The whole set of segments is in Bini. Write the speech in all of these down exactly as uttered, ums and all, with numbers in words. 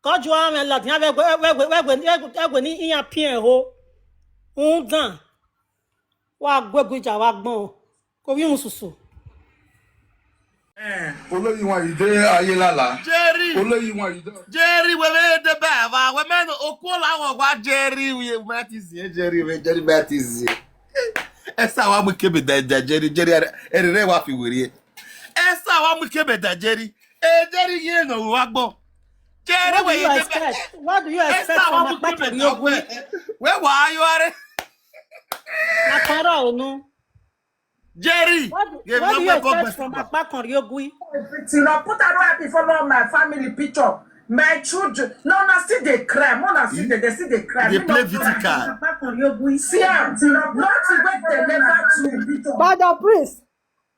Tọjọ amwẹ ladian vbe ẹgue, vbe ẹgue, vbe ẹgue, vbe ẹgue, ẹgue ne iran piẹn ho. Rhunmwuda, wa gu ẹguija vbe agbọn, ke ovbi irun susu. Eh, olórí wọn yìí dé ayé lálàá. Jerry. Olórí wọn yìí dé. Jerry, wẹ vbe deba eva, wẹ mẹ no, okuo la wọn wa Jerry, wẹ ma ti zie Jerry, wẹ Jerry ma ti zie. Esa wa mu ikebe da, da Jerry, Jerry, ẹre, ẹre wa fi werriẹ. Esa wa mu ikebe da Jerry. E Jerry ye no wa gbọ. Jerry, what do wẹ you ye deba. Expect? What do you expect from Akpakari Ogui? Wẹ wa yo are. Akpara onu. Jerry, what do, what do you expect from Akpakari Ogui? Till I put her right before all my family picture. My children, no, no, still they cry. Mona still they, they still they cry. They play Vitica. See am, not to wait they never do. Brother Prince,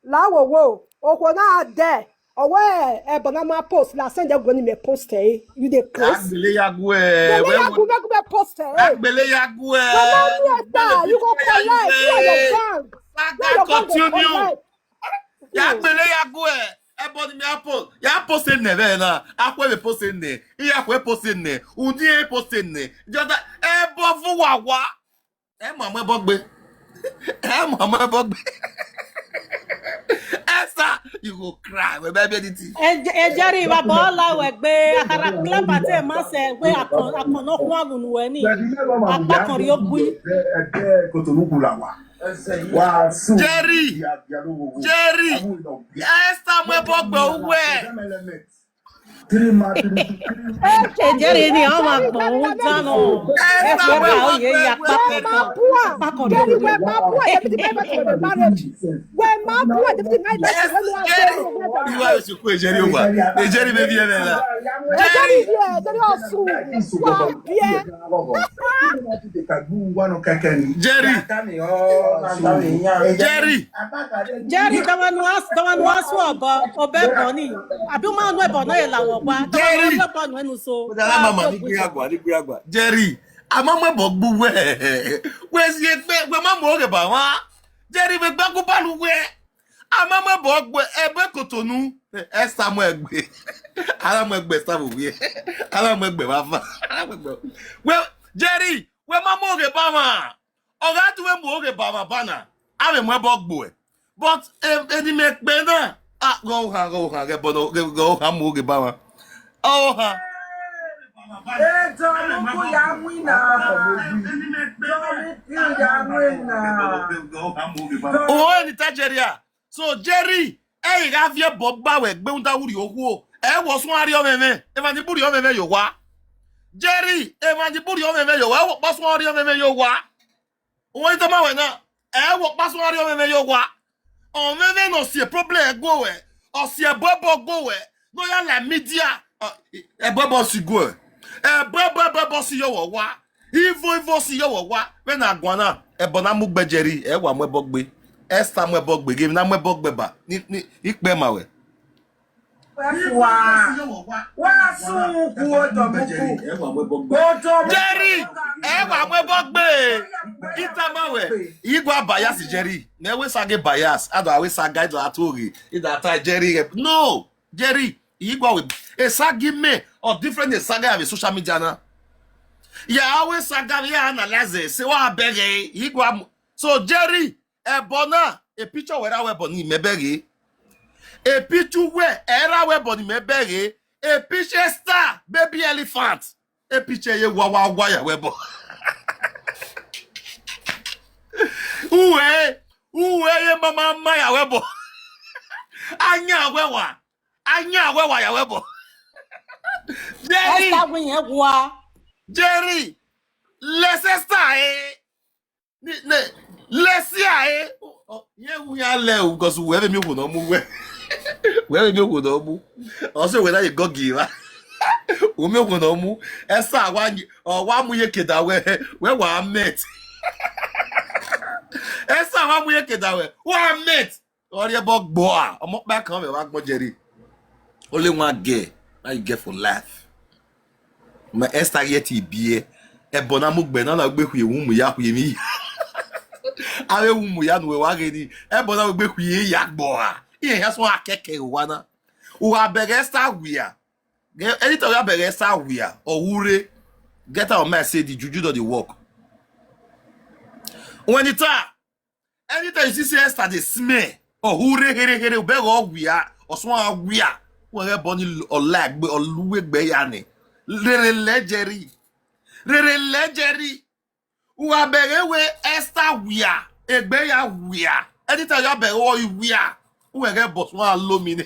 la wo wo, okhuo na dẹ, ọ wẹ ẹbọ na ma post, la send ẹguẹ ne imẹ post ẹre, you dey craze? Agbele ya gu ẹ. Gbele ya gu, mẹ gu mẹ post ẹre. Agbele ya gu ẹ. Wẹ ma mu ẹta, you go collect, you and your gang. Saga continue. Ya gbele ya gu ẹ. Ẹbọ ni mẹ a post, ya post nẹ vbe na. Akhue vbe post nẹ, iya khue post nẹ, udin post nẹ. Just ẹbọ vu wa wa. Ẹ ma mu ẹbọ gbe. Ẹ ma mu ẹbọ gbe. Esther, you go cry. Wẹ bẹ bi ẹni ti. Ejeri, baba ọla wẹ gbe, akara clap ate ma sẹ wẹ akọn, akọn nọ khuan vbe unu wẹ ni. Akpakari Ogui. Ẹgbẹ Kotonu kula wa. Wa su. Jerry. Jerry. Esther mu ẹbọ gbe uwẹ. Jerry ni ọmọ agbọn un dan nọ. Esther mu ẹbọ gbe uwẹ. Jerry, wẹ ma bua, David, my best friend, marriage. Wẹ ma bua, David, my best friend. Iwa yo si ku Jerry owa. Jerry baby ẹ mẹ la. Jerry. Jerry ọsu. Wa biẹ. Jerry. Jerry, dọmọ ne uwa, dọmọ ne uwa su ọbọ, obẹ ẹbọ ni. Abi u ma nu ẹbọ na ye la wọ gba. Dọmọ ne uwa Jerry. Ọbọ nu ẹnu so. Kódà la mama ni gbé àgbà, ni gbé àgbà. Jerry, a ma mu ẹbọ gbe uwẹ. Wẹ si egbe, wẹ ma mu oghe ba mwa. Jerry, vbe gbe agu ba lu wẹ. A ma mu ẹbọ gbe, ẹbọ Kotonu. Esther mu ẹgbe. A na mu ẹgbe Esther vbe ovbi ẹ. A na mu ẹgbe vbe avan. A na mu ẹgbe. Wẹ, Jerry, wẹ ma mu oghe ba mwa. Ọ gha tu vbe mu oghe ba mwa ba na, a vbe mu ẹbọ gbe uẹ. But, em, eni mẹ kpe na, a, ghe ohan, ghe ohan, ghe ẹbọ nọ, ghe, ghe ohan mu oghe ba mwa. Ohan. Edọmuku ya winna. Edọmuku ya winna. Uwẹ ni ta Jerry a. So Jerry, ẹ i gha viẹ ẹbọ gba wẹ gbe rhunmwuda u rhie okhuo. Ẹ wẹ ọ suẹn rhie ọmwẹmwẹ. Emwa ni bu rhie ọmwẹmwẹ ye owa. Jerry, emwa ni bu rhie ọmwẹmwẹ ye owa. Ẹ wẹ ọkpa suẹn rhie ọmwẹmwẹ ye owa. Uwẹ i tama wẹ na, ẹ wẹ ọkpa suẹn rhie ọmwẹmwẹ ye owa. Ọmwẹmwẹ ne ọ si problem ẹguọ wẹ, ọ si ẹbọ ẹbọ ẹguọ wẹ, ne ọ ya la media, ọ, ẹbọ ẹbọ si guẹ. Ẹbọ ẹbọ ẹbọ ẹbọ si yọ wẹ owa. Ivo ivo si yọ wẹ owa. Vbene a guan na, ẹbọ na mu gbe Jerry, ẹ wa mu ẹbọ gbe. Esther mu ẹbọ gbe, ghe emwi na mu ẹbọ gbe ba, ni, ni, ikpẹ ma wẹ. Wa, wa su ku Edọmuku. Edọmuku. Jerry, ẹ wa mu ẹbọ gbe. I tama wẹ, i gua bias Jerry. Mẹ wẹ sa ghe bias, a do a wẹ sa ga, i do a tu oghe, i do a ta Jerry. No, Jerry, i gua wẹ. Esa gi mẹ, ọ different esa ga vbe social media na. Ya wẹ sa ga vbe ya analyze, se wa bẹghe, i gua mu. So Jerry, ẹbọ na, e picture wẹ ra wẹ ẹbọ ni mẹ bẹghe. E picture wẹ, ẹ ra wẹ ẹbọ ni mẹ bẹghe. E picture Esther, baby elephant. E picture ye wa wa wa ya wẹ ẹbọ. Uwẹ, uwẹ ye mama ma ya wẹ ẹbọ. Anya wẹ wa, anya wẹ wa ya wẹ ẹbọ. Jerry. Esther win yẹn wa. Jerry, less Esther, eh. Ni, ni, less ya, eh. Ọ, ọ, ye wu ya lẹ o, because wẹ vbe miẹn okhuo ne ọ mu wẹ. Wẹ vbe miẹn okhuo ne ọ mu. Ọ sẹ wẹ na ye gọgi ra. U miẹn okhuo ne ọ mu. Esther wa nyi, ọ wa mu ye keda wẹ, wẹ wa met. Esther wa mu ye keda wẹ, wa met. Ọ rhie ẹbọ gbe uwa, ọmọ ọkpa kan vbe wa gbọn Jerry. Only one girl, now you get for life. Ma Esther yet ibiẹ, ẹbọ na mu gbe na, na gbe khuie, u mu ya khuie emwi. Avbe u mu ya nu wa ghe ni, ẹbọ na gbe khuie ya gbe uwa. Iran hia sẹ akẹkẹ owa na. U gha bẹghe Esther wia. Anytime you have a Esther wia or hure, get out of mind say the juju don dey work. When it are, anytime you see say Esther dey smell or hure here here, obeghe wia or someone wia, wẹ ghẹ bọ ni ọla egbe ọluwa egbe ya ni. Rere lẹ Jerry. Rere lẹ Jerry. Uwa bẹghe wẹ Esther wia, egbe ya wia. Anytime you bẹghe wẹ wia, uwẹ ghẹ bọ someone lomi nẹ.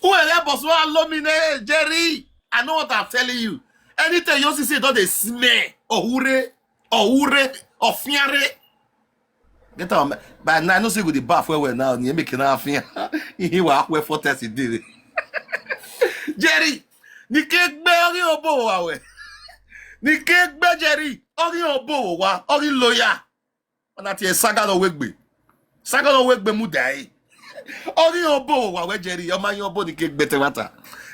Uwẹ ghẹ bọ someone lomi nẹ, Jerry. I know what I'm telling you. Anything you see say don dey smell, or hure, or hure, or fianre. Get out, man. By now, I know say you go dey baff well well now. Ni make na fian. He wa akwe for test day. Jerry, ni ke gbe oghi obo wa we. Ni ke gbe Jerry, oghi obo wa, oghi loya. Ọna tie saga no wegbe. Saga no wegbe mu dai. Oghi obo wa we Jerry, ọma yan obo ni ke gbe te mata.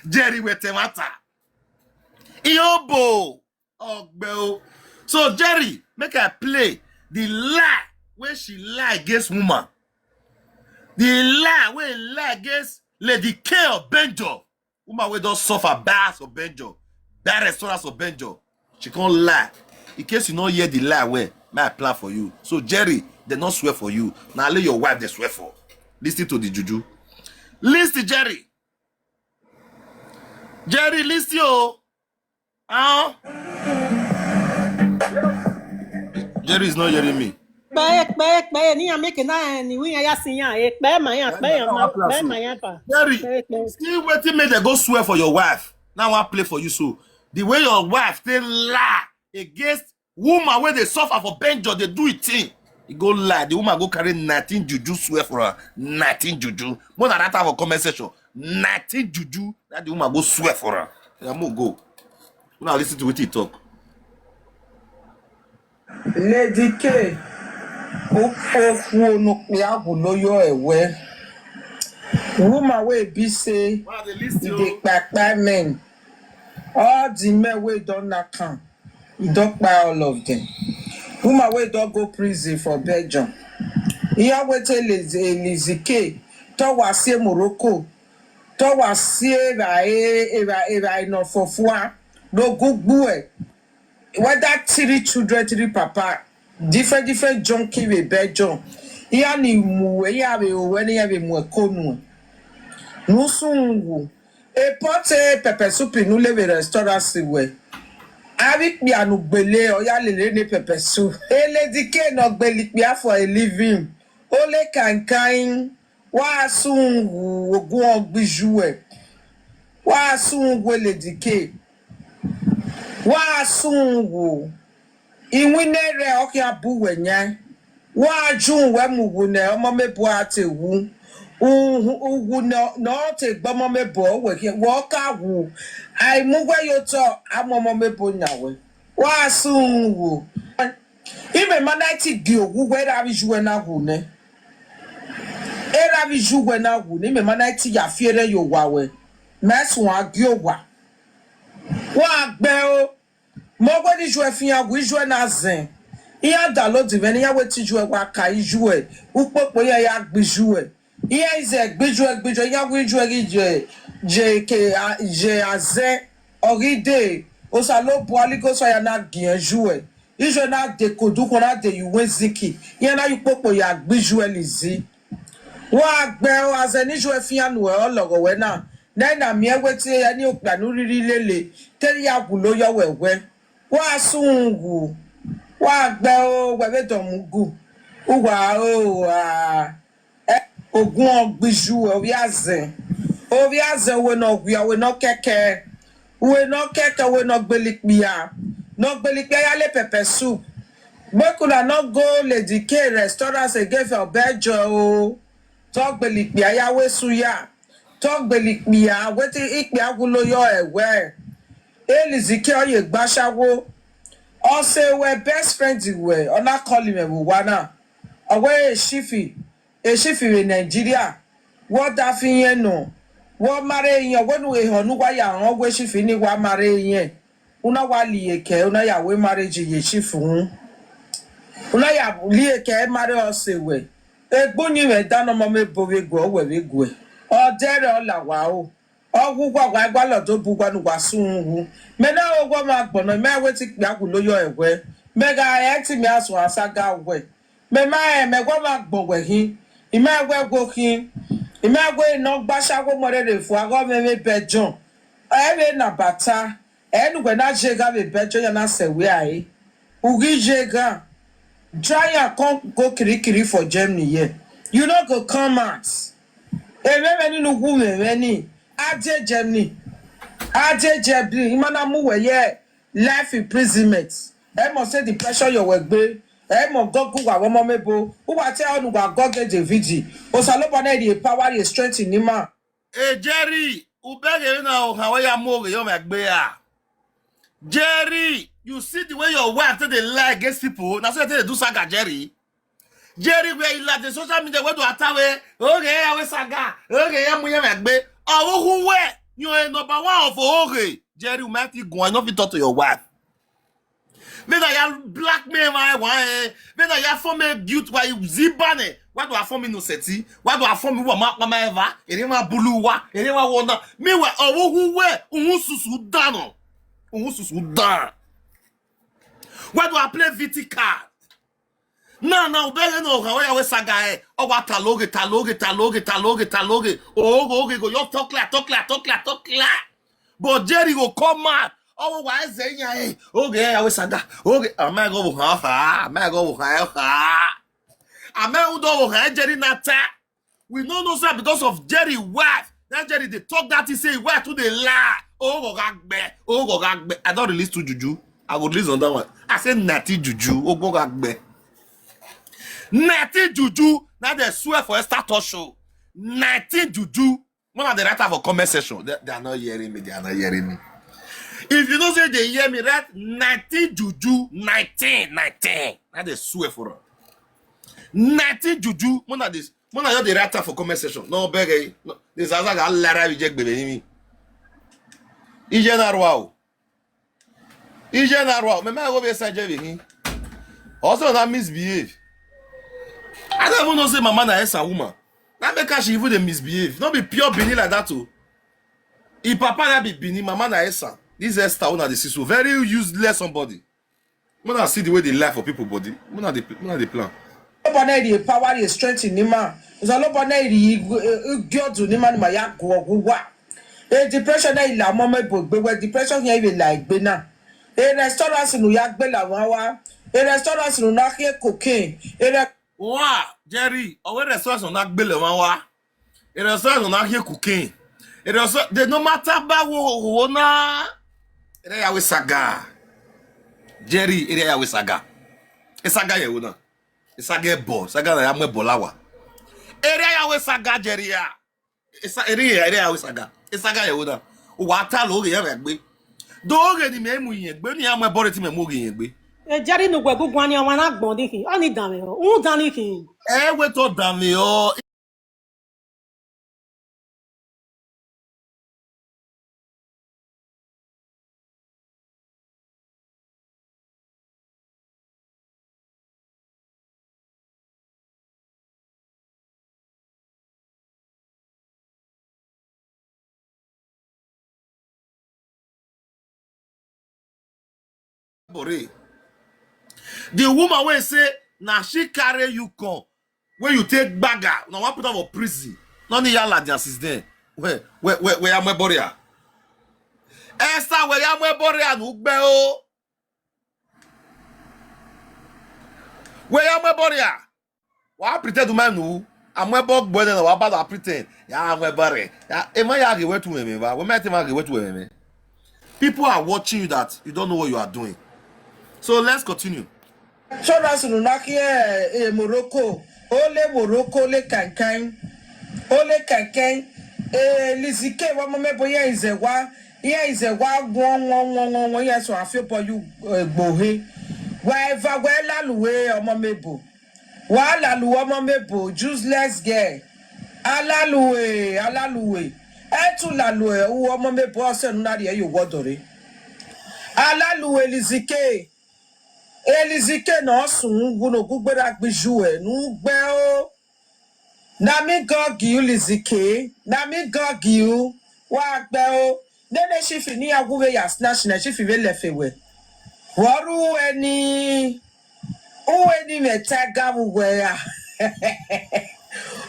Jerry we te mata. Iyobo. Ogbe o. So Jerry, make I play the lie wey she lie against woman. The lie wey lie against Lady K of Benjo. Woman wey don suffer bad of Benjo, bad restaurant of Benjo. She can't lie. In case you no hear the lie well, may I plan for you. So Jerry, they not swear for you. Now let your wife they swear for. Listen to the juju. Listen, Jerry. Jerry, listen, oh. Huh? Jerry is not hearing me. Kpẹ, kpẹ, kpẹ, ne iran make na, ni wi iran ya sin iran, e kpẹ ma iran, kpẹ iran ma, kpẹ ma iran pa. Jerry, kpẹ, kpẹ. See wetin make dem go swear for your wife. Now I play for you so. The way your wife dey lie against woman wey dey suffer for Benjo, dey do it thing. He go lie. The woman go carry nineteen juju swear for her. Nineteen juju. More than that for comment section. Nineteen juju. That the woman go swear for her. Yeah, mo go. Una listen to wetin he talk. Lady K, ukpo fu onu kpia wu no yo ẹwẹ. Woman wey be say, e dey kpakpa men. All the men wey don knack am, e don kpai all of them. Woman wey don go prison for Belgium. Iran wey te Lizzy K, te ọ wa si Morocco, te ọ wa si evbare, evbare, evbare ne ọ fọfua, ne ọ gu gbuẹ. Whether three children, three papa, different, different junkie vbe Belgium. Iran ni mu, iran vbe owẹ ne iran vbe mu ẹko nuẹn. Ne u sunu wu. Epote pepper soup ne u le vbe restaurant wẹ. Avbe ikpia ne u gbele, ọ ya lele ne pepper soup. E Lady K ne ọ gbele ikpia for a living. Ole kankan, wa sunu wu, oguọghọ gbe iye uwẹ. Wa sunu wu Lady K. Wa sunu wu. Iwinna rẹ ọ khian bu uwẹ yan. Wa ju wẹ mu uwu ne ọmọ mebo a te wu. Uwu, uwu ne, ne ọ te gbe ọmọ mebo wẹ khian, wẹ ọ ka wu. A i mu uwẹ ye otọ, a mu ọmọ mebo yan wẹ. Wa sunu wu. Imẹ ma na ti gie owu wẹ, erha vbe iye uwẹ na wu nẹ. Erha vbe iye uwẹ na wu nẹ, imẹ ma na ti ya fi erhẹn ye owa wẹ. Mẹ suẹn a gie owa. Wa gbe o. Mẹ wẹ ne iye uwẹ fian wu, iye uwẹ na zẹn. Iran download mwẹ ne iran wẹ te iye uwẹ wa ka iye uwẹ. Ukpokpo iran ya gbe iye uwẹ. Iran i zẹ gbe iye uwẹ, gbe iye uwẹ, iran wẹ iye uwẹ ghi ye, ye ke a, ye azẹ. Ọ ghi dee, Osanobua Holy Ghost fire na giẹn iye uwẹ. Iye uwẹ na de kodukhun, na de ye uwu eziki. Iran na ye ukpokpo ya gbe iye uwẹ Lizzy. Wa gbe o, azẹ ne iye uwẹ fian nuẹ, ọ lọghọ wẹ na. Ne a i na miẹn wẹ te ẹni okpia ne u rhirhi lele, te erha ya wulo yọ wẹ wẹ. Wa sunu wu. Wa gbe o, wẹ vbe dọmọ ugu. Uwa o, a. Ẹ, ogun ọ gbe iye uwẹ, ovbi azẹn. Ovbi azẹn, uwẹ ne ọ wia, uwẹ ne ọ kẹkẹ. Uwẹ ne ọ kẹkẹ, uwẹ ne ọ gbele ikpia. Ne ọ gbele ikpia ya le pepper soup. Gbe kuna ne ọ go Lady K restaurant again for Belgium o. Te ọ gbele ikpia ya wẹ suya. Te ọ gbele ikpia, wẹ te ikpia wulo yọ ẹwẹ. E Lizzy K ọ ye gbe ashawo. Ọ sẹ wẹ best friend wẹ, ọ na call mwẹ vbe owa na. Ọ wẹ e shifi, e shifi vbe Nigeria. Wẹ ọ da fi iyẹn nọ. Wẹ ọ marry iyẹn, wẹ ne ehọ ne uwa ya rẹn, ọ wẹ e shifi ne wa marry iyẹn. U na wa liye kẹ, u na ya wẹ marriage ye shifi uhun. U na ya liye kẹ marry ọse wẹ. Egbe uyinmwẹ da ne ọmọ mebo vbe guẹ, ọ wẹ vbe guẹ. Ọ Dẹrẹ ọ la wa o. Ọ wu uwa, wa gua lọdo bu uwa ne uwa sun wu. Mẹ na ro wẹ ọmwa agbọn nọ, mẹ wẹ te ikpia wu lo yọ ẹwẹ. Mẹ gha ẹtin mẹ a suẹn Saga wẹ. Mẹ ma rẹn, mẹ wẹ ọmwa agbọn wẹ khin. I ma wẹ wo khin. I ma wẹ ne ọ gba sha wo mọ rere fua, ghe ọ mwẹ vbe Belgium. Ẹ vbe na bata. Ẹ ne uwẹ na ye gha vbe Belgium ya na sẹ wẹ a re. U ghi ye gha. Try and come go kirikiri for Germany here. You no go come out. Emwi ẹmwẹ ni ne u wu mwẹ ẹmwẹ ni, a die Germany. A die Germany, ima na mu wẹ ye life imprisonment. Ẹ mọ sẹ depression yọ wẹ gbe. Ẹ mọ gọgọ uwa wẹ ọmọ mẹ ebo. Uwa te ọ ne uwa gọgọ David. Osanobua na rhie power, rhie strength ne ima. Hey, Jerry, u bẹghe vbene okhan wẹ ya mu oghe ye ọmwa egbe ra? Jerry, you see the way your wife take dey lie against people? Na so you take dey do Saga, Jerry. Jerry, where you like the social media, where do I tell we? Oghe ya we Saga, oghe ya mu ye ọmwa egbe. Ọvbokhan wẹ, you are number one of oghe. Jerry, you might think you no fit talk to your wife. Vbene a ya blackmail emwa ẹwaẹn, vbene a ya form guilt, wa zẹ iba nẹ, wa do a form innocent, wa do a form uwa ma kpama eva, ere emwa bulu uwa, ere emwa wọ na. Meanwhile, ọvbokhan wẹ, uhunmwu susu dan nọ. Uhunmwu susu dan. Wa do a play V T card. Na, na, u bẹghe ne okhan wẹ ya we Saga ẹ, ọ wa talọ oghe, talọ oghe, talọ oghe, talọ oghe, talọ oghe. Oghe, oghe, go, yọ talk clear, talk clear, talk clear, talk clear. But Jerry go come out. Ọ wa zẹ iyan ẹ, oghe ya we Saga, oghe, a ma ghe ọvbokhan ọkha, a ma ghe ọvbokhan ọkha. A ma rhunmwuda ọvbokhan Jerry na ta. We no know say because of Jerry wife, that Jerry dey talk that thing say his wife too dey lie. Ogho gha gbe, ogho gha gbe. I don release two juju. I go release another one. I say nineteen juju, ogho gha gbe. Nineteen juju, na dem swear for Esther Talk Show. Nineteen juju. When I dey write am for comment section, they, they are not hearing me, they are not hearing me. If you know say they hear me, write nineteen juju, nineteen, nineteen. Na dem swear for am. Nineteen juju, when I dey, when I just dey write am for comment section. No, bẹghe, no, this Saga lara bi je gbe me. Iye na rua o. Iye na rua, mẹ ma go be Saga vbe hin. Also na misbehave. I don't even know say mama na Esa woman. Na make her she even dey misbehave. No be pure Benin like that o. Him papa na be Benin, mama na Esa. This Esther una dey see so, very useless somebody. Una see the way they lie for people body. Una dey, una dey plan. Osanobua na rhie power, rhie strength ne ima. Osanobua na rhie igi ọdọ ne ima, ne ima ya guọghọ uwa. E depression na i la ọmọ mẹ ebo egbe, wẹ depression khian i vbe la egbe na. E restaurant ne u ya gbele ọmwa wa. E restaurant ne u na khian cocaine. E re- Wa, Jerry, ọ wẹ restaurant ne u na gbele ọmwa wa. E restaurant ne u na khian cocaine. E restaurant, they no matter ba wo, wo, wo na. Ere ya we Saga. Jerry, ere ya we Saga. E Saga ye wo na. E Saga ebo, Saga na ya mu ebo la wa. Ere ya we Saga, Jerry ya. Esa, ere, ere a we Saga. Esaga ye wo na. Uwa talọ oghe ya vbe gbe. Do oghe ni mẹ mu iyẹn gbe, ni a mu ẹbọ re te mẹ mu oghe iyẹn gbe. E Jerry ne uwẹ gu guan ni ọmwa na gbọn ni khin. Ọ ni danmwehọ. U danmwehọ. Ẹ wẹ te ọ danmwehọ. Bore. The woman wey say na she carry you come, wey you take gbaga, una wan put am for prison. No need ya ladian since then. Wẹ, wẹ, wẹ, wẹ ya mu ẹbọ ria. Esther, wẹ ya mu ẹbọ ria ne u gbe o. Wẹ ya mu ẹbọ ria. Wa pretend ma nu. A mu ẹbọ gbe nẹ na, wa ba da pretend. Ya mu ẹbọ rẹ. Ya, emwa ya ghe wẹ tu mwẹ mwẹ ba. Wẹ ma te ma ghe wẹ tu mwẹ mwẹ. People are watching you that you don't know what you are doing. So let's continue. Chorus unu na khian, eh, Morocco. Ole Morocco, ole kankan. Ole kankan. Eh, Lizzy K, wa ọmọ mẹ ebo, iran izẹ wa. Iran izẹ wa won, won, won, won, won, iran so afio bọ yu, eh, gbohe. Wa eva wẹ lalu we ọmọ mẹ ebo. Wa lalu ọmọ mẹ ebo, useless girl. A lalu e, a lalu e. Ẹ tu lalu e, u ọmọ mẹ ebo, ọsẹ ne u na rhie ye owa ọdọ rre. A lalu e, Lizzy K. E Lizzy K ne ọ sun wu ne ogugbe ra gbe iye uẹ, ne u gbe o. Na mi gọgi u Lizzy K, na mi gọgi u, wa gbẹ o. Nene chief ne iran gu vbe ya snatch na, chief vbe lẹfe wẹ. Vbe ọ rre uwẹ ni, uwẹ ni mwẹ tiger vbe uwẹ ra?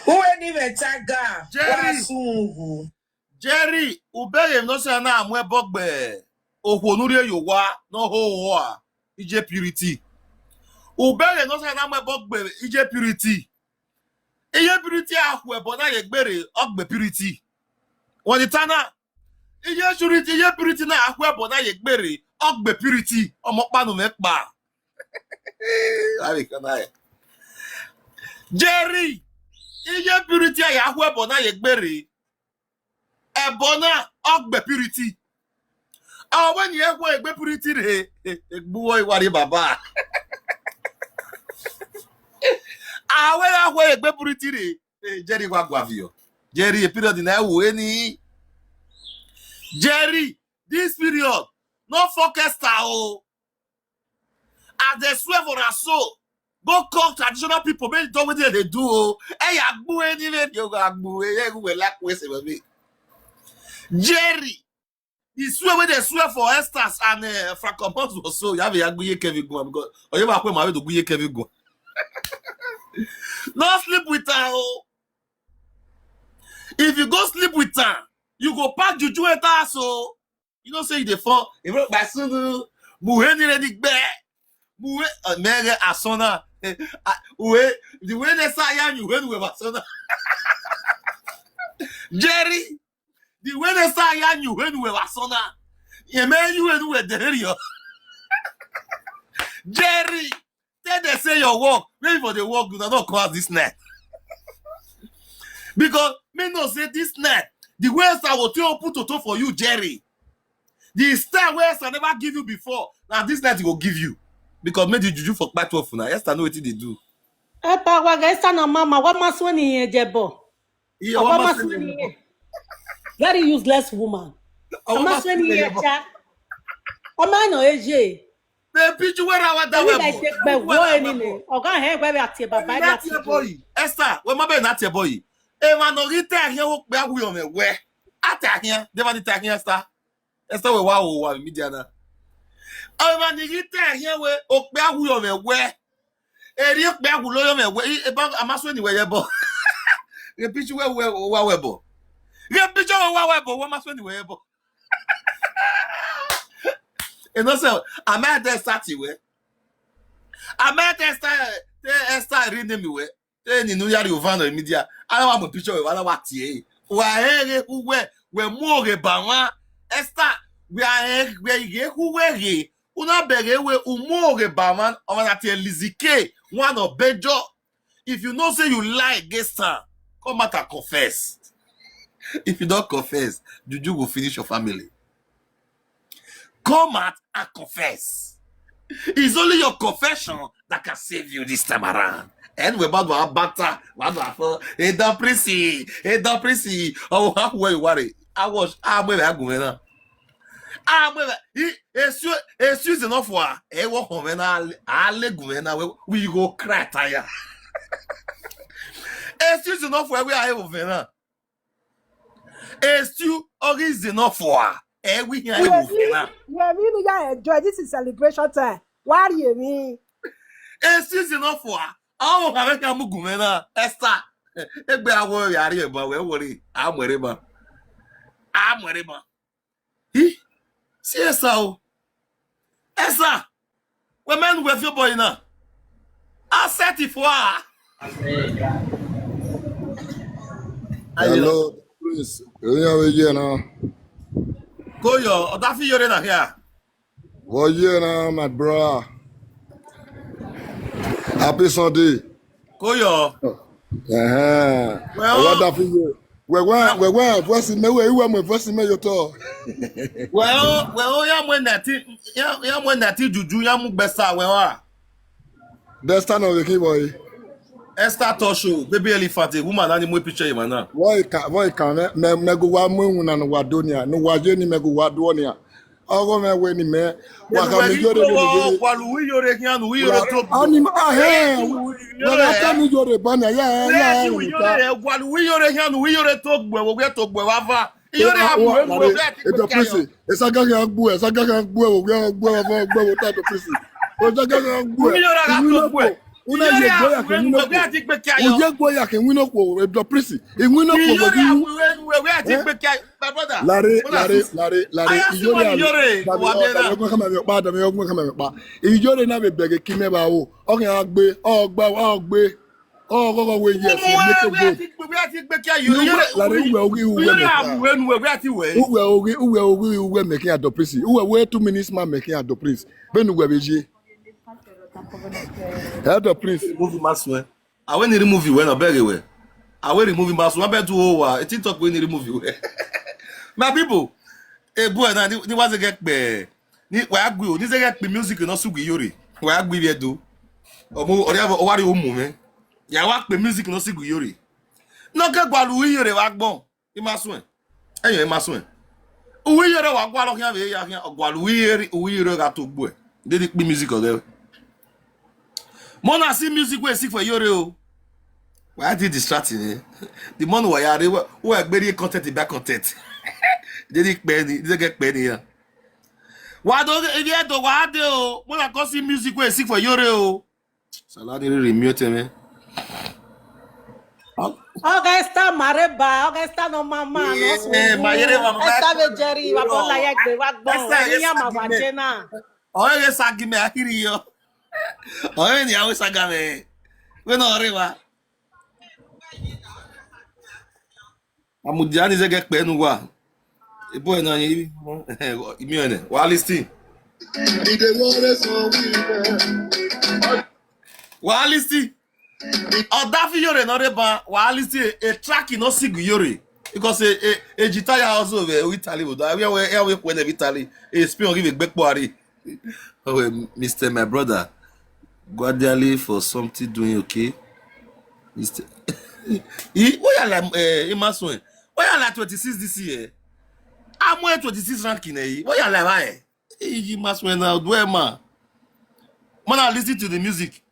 Uwẹ ni mwẹ tiger, wa Jerry, sun wu. Jerry, ubeghe ne ọ sẹ na mu ẹbọ gbe okhuo ne u rhie ye owa ne ọ ho owa, iye Purity. Ubeghe ne ọ sẹ na mu ẹbọ gbe iye Purity. Iye Purity a khu ẹbọ na ye gbe rre, ọ gbe Purity. Wẹ ni ta na, iye Purity, iye Purity na a khu ẹbọ na ye gbe rre, ọ gbe Purity, ọmọ ọkpa ne u mwẹ kpa. Avbe kan na rẹ. Jerry, iye Purity a ya khu ẹbọ na ye gbe rre. Ẹbọ na, ọ gbe Purity. A wẹ ne irẹn khu egbe Purity rre, egbe uwẹ wa rrie baba. A wẹ gha khu egbe Purity rre, eh, Jerry wa gua viọ. Jerry, period na ẹ wo eni. Jerry, this period, no fuck Esther o. As they swear for her soul, go call traditional people, make dem do wetin dem dey do o. Ẹ ya gbu eni vbe ni o gha gbu, ẹ ya gbu wẹ like we se vbe. Jerry, the swear wey dem swear for Esther and, eh, Frank Omozu so, ya vbe ya gbe iye Kevin guan, because ọ ye vbe akhuẹ ma vbe do gbe iye Kevin guan. No sleep with her o. If you go sleep with her, you go pack juju enter house o. You know say you dey fall. If you by soon, mu he ni re ni gbe. Mu he, uh, mere asona. Ah, we, the way they say ya you when we asona. Jerry, the way they say ya you when we asona. Ye me you when we dey here. Jerry, tell them say your work. Where you for the work? You don't come out this night. Because me know say this night, the way Esther will tell put toto for you, Jerry. The style wey Esther never give you before, na this night he go give you. Because make the juju for kpai twelve na. Esther know wetin dey do. Epa wa ga Esther na mama, wa ma suẹn ni yẹn jẹ bọ. Iye, wa ma suẹn ni yẹn. Very useless woman. Wa ma suẹn ni yẹn cha. Ọmọ ẹ nọ eje. The picture where I want that. Ẹni way, la ise gbẹ wo ẹni nẹ. Ọga hẹn wẹ vbe a tie baba, vbe a tie boy. Esther, wẹ ma bẹ na tie boy. Emwa ne ọ ghi ta ẹhiẹn vbe okpia wu ọmwẹ wẹ. A ta ẹhiẹn, de emwa ni ta ẹhiẹn Esther. Esther wẹ wa ho owa vbe media na. Emwa ni ghi ta ẹhiẹn vbe okpia wu ọmwẹ wẹ. Erriọ okpia wu lo ọmwẹ wẹ. I, eba, a ma suẹn ni wẹ ye bọ. Ghe picture wẹ, wẹ, wa wẹ bọ. Ghe picture wẹ wa wẹ bọ, wa ma suẹn ni wẹ ye bọ. Enọ sẹ, a ma te Esther tie wẹ. A ma te Esther, te Esther real name wẹ. Te ni ne u ya rhie ova nọ media. A na wa mu picture wẹ, wa na wa tie. Wa rẹn ghe khu wẹ, wẹ mu oghe ba mwa. Esther, wẹ a rẹn, wẹ ghe khu wẹ ghe. U na bẹghe wẹ u mu oghe ba mwa, ọmwa na tie Lizzy K, one of Bejo. If you know say you lie against her, come out and confess. If you don't confess, juju will finish your family. Come out and confess. It's only your confession that can save you this time around. Anyway, bad one, bata, bad one for, hey, don't prissy, hey, don't prissy. Oh, how were you worry? I was, I'm where I go now. I'm where, he, excuse, excuse enough for her. Hey, what home and I, I let go now. We go cry tire. Excuse enough for we are over now. Excuse, ọ ghi zẹ nọ fua. Ẹ wi hian. Wẹ vbe, wẹ vbe ne ya enjoy, this is celebration time. Wa rhie emwi. Excuse nọ fua. Ọ gha vbe khian mu gu mwẹ na, Esther. Egbe a wọ ya rhie ba wẹ wọrẹ. A muẹre ma. A muẹre ma. Hi. Si Esther o. Esther. Wẹ mẹ nu wẹ fi obọ yi na. A set fua. Hello, Prince. Oyan vbe ye na. Koyo, ọ da fi yore na hia. Vbe ọ ye na, my brother? Happy Sunday. Koyo. Ẹhẹn. Well, ọ wa da fi ye. Wẹ wẹ, wẹ wẹ voice mẹ, wẹ iwẹ mu voice mẹ ye otọ. Wẹ o, wẹ o, ya mu ẹnati, ya, ya mu ẹnati juju, ya mu gbẹsa, wẹ wa. Desta nọ vbe khin vbọ re? Esther Tosho, Baby Elephant, a woman, na ni mu picture ye ma na. Vbọ re kan, vbọ re kan, mẹ, mẹ, mẹ gu wa mu iwinna ne uwa do nia, ne uwa ye ni mẹ gu wa do nia. Ọghọ mwẹ wẹ ne imẹ, wa khama Iyore ne Iyore. Wa lu Iyore khian, lu Iyore to. Ani ma, ahẹn, wẹ gha tama Iyore ban na, ya, ya, ya, Iyore, wa lu Iyore khian, lu Iyore to gbe, wo gbe to gbe wa va. Iyore a mu enu, wo gbe a ti gbe Edo Prince, esa ga khian gbe, esa ga khian gbe, wo gbe gbe wa va, gbe wo ta Edo Prince. Esa ga khian gbe. Iyore a gha to gbe. Una ye gbe ya ke win okhuo. Uye gbe ya ke win okhuo, Edo Prince. I win okhuo. Iyore a mu enu, wo gbe a ti gbe kia. My brother, lare, lare, lare, lare, Iyore, Iyore, wa bie na. Ọgbẹn khama mwẹ ọkpa, dame ọgbẹn khama mwẹ ọkpa. Iyore na vbe bẹghe ke imẹ vbe aro. Ọ khian gbe, ọ gba, ọ gbe. Ọ ghọghọ wẹ yes, make a good. Lare uwẹ oghi uwẹ mẹ khian. Uwẹ oghi, uwẹ oghi uwẹ mẹ khian Edo Prince. Uwẹ wẹ two minutes man mẹ khian Edo Prince. Vbene uwẹ vbe ye. Edo Prince. Movie ma suẹn. Avbe ni remove wẹ nọ bẹghe wẹ. Avbe remove ma suẹn, ma bẹghe tu ho wa. E TikTok wẹ ni remove wẹ. My people, e boy na ni ni wa zẹghẹ kpẹ. Ni wa ya gbe o, ni zẹghẹ kpe music nọ sugu Iyore. Wa ya gbe ivbi Ẹdo. Ọmọ ọrịa ọ wa rrie umu mwẹ. Ya wa kpe music nọ sugu Iyore. Nọ ke gualọ Iyore vbe agbọn. I ma suẹn. Ẹyọ, I ma suẹn. Uwu Iyore wa gualọ khian vbe ya khian, ọ gualọ Uwu Iyore, Uwu Iyore gha to gbuẹ. Dedi kpe music ọghẹ. Mọ na si music wẹ si for Iyore o. Wa di distract mwẹ. The money wa ya rre, wa, wa gbe rrie content, buy content. Dedi kpẹ ni, dedi kpẹ ni ya. Wa do, ivbi Ẹdo wa de o. Mọ na kọ si music wẹ si for Iyore o. Salani riri miẹn otẹn mwẹ. Ọga Esther ma rre ba, Ọga Esther nọ ma ma nọ sunu. Ma yere ma ma. Esther vbe Jerry, wa bọ la ya gbe wa gbọn. Esther, iran ma wa je na. Ọre ghe sa gi mẹ a kiri yọ. Ọre ni a wẹ sa ga mẹ. Wẹ nọ rre wa. Amudia ni zẹgẹ kpẹ ne uwa. Ebo ẹna imiọn nẹ. Wa listen. Wa listen. Ọdafẹn Iyore nọ rre ban, wa listen a track nọ sigue Iyore. Because e, e, e jita ya also vbe Italy vbe da. Ẹ wẹ, ẹ wẹ khuẹ nẹ vbe Italy. E Spain ghi vbe gbe kpo ari. Oh, eh, Mister My brother, gradually for something doing, okay? Mister I, what you like, eh, Imasun, eh? What you like twenty-six this year? I'm wearing twenty-six ranking, eh? What you like, why? Eh, Imasun, eh, now, do, eh, man. Man, I listen to the music.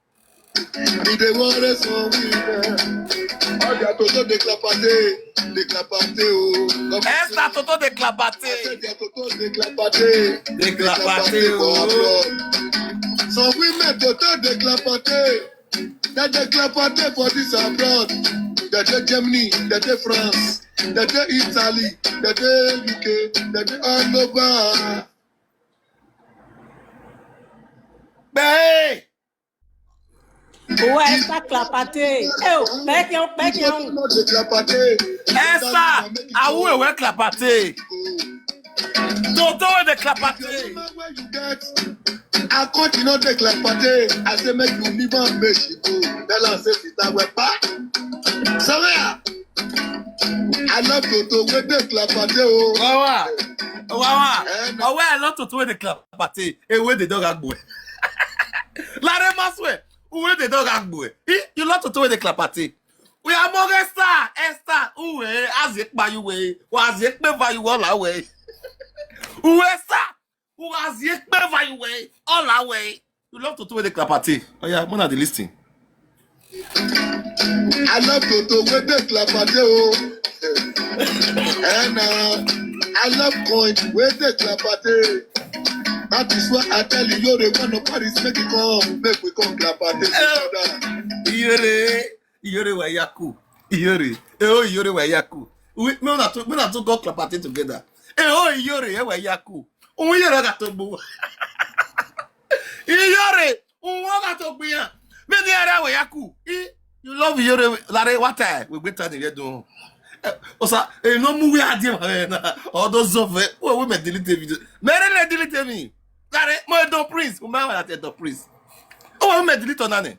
He dey worry some women. All their toto dey clapate, dey clapate o. Esther toto dey clapate. I said their toto dey clapate. Dey clapate o. Some women toto dey clapate. Dem dey clapate for this abroad. Dem dey Germany, dem dey France, dem dey Italy, dem dey U K, dem dey all over. Hey! Uwa Esther clapate. Eo, pẹkian, pẹkian. Esther, awu ewe clapate. Toto wey dey clapate. Akọti no dey clapate. I say make you leave am make she go. Tell am say sit down well pa. Somewhere. I love toto wey dey clapate o. Wawa. Wawa. Owa, I love toto wey dey clapate. E wey dey dog agbo. Lare ma swear. Uwe dey dog agbo. I, you love toto wey dey clapate. We are more Esther, Esther. Uwe, azie kpa you we. Wa azie kpe va you all away. Uwe Esther. Wa azie kpe va you we. All away. You love toto wey dey clapate. Oh yeah, man, I dey listen. I love toto wey dey clapate o. And uh, I love coin wey dey clapate. That is why I tell you, you're the one of Paris, make it come, make we come clapate together. Iyore, Iyore wa yaku. Iyore. Eh, oh, Iyore wa yaku. We, me una to, me una to go clapate together. Eh, oh, Iyore, eh, wa yaku. Uwu Iyore gha to gbe. Iyore, uwu gha to gbe ya. Me ni ara wa yaku. I, you love Iyore, lare wata, we gbe ta ni vbe dun. Eh, osa, eh, no mu we adie ma na. Odo zove, we, we me delete video. Me re le delete mi. Lare, mo Edo Prince, u ma wa Edo Prince. O, we me delete ona ni.